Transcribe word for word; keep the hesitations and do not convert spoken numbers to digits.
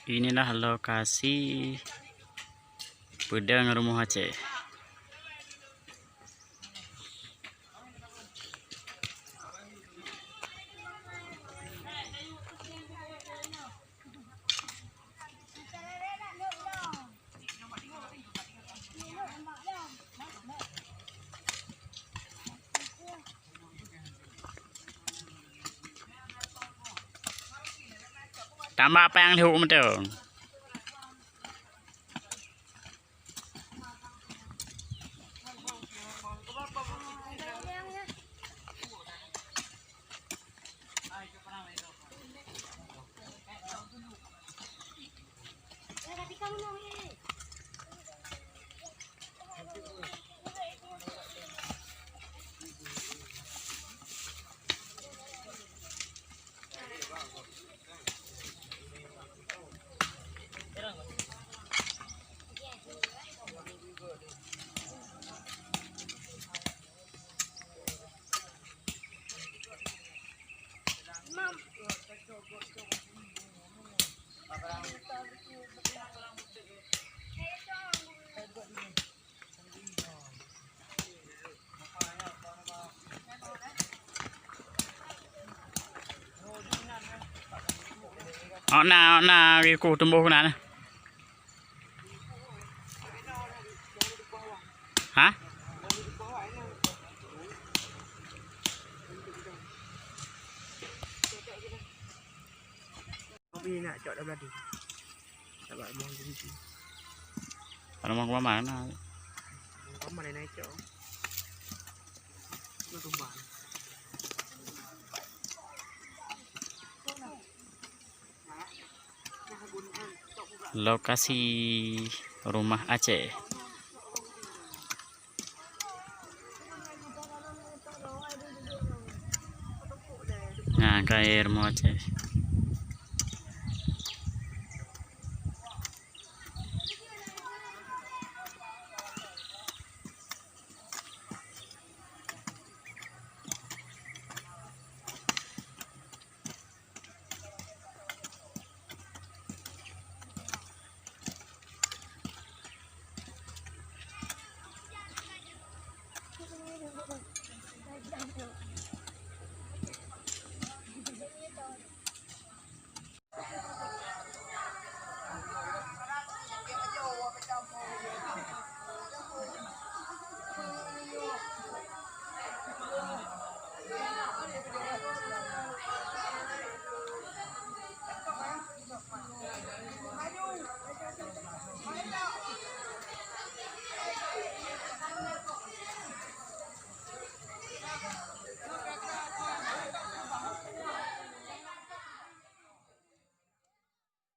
Inilah lokasi Peudeueng Rumoh Aceh. Tambah apa nyang lhok mantong. Awak na, awak na riku tumboh keunan. Hah? Kopi nak cok dah belati. Sabar, mohon kopi. Kalau mau ke mana? Kamu mana naik cok? Mau tumbang. Lokasi Rumoh Aceh. Nah, kayèe Rumoh Aceh.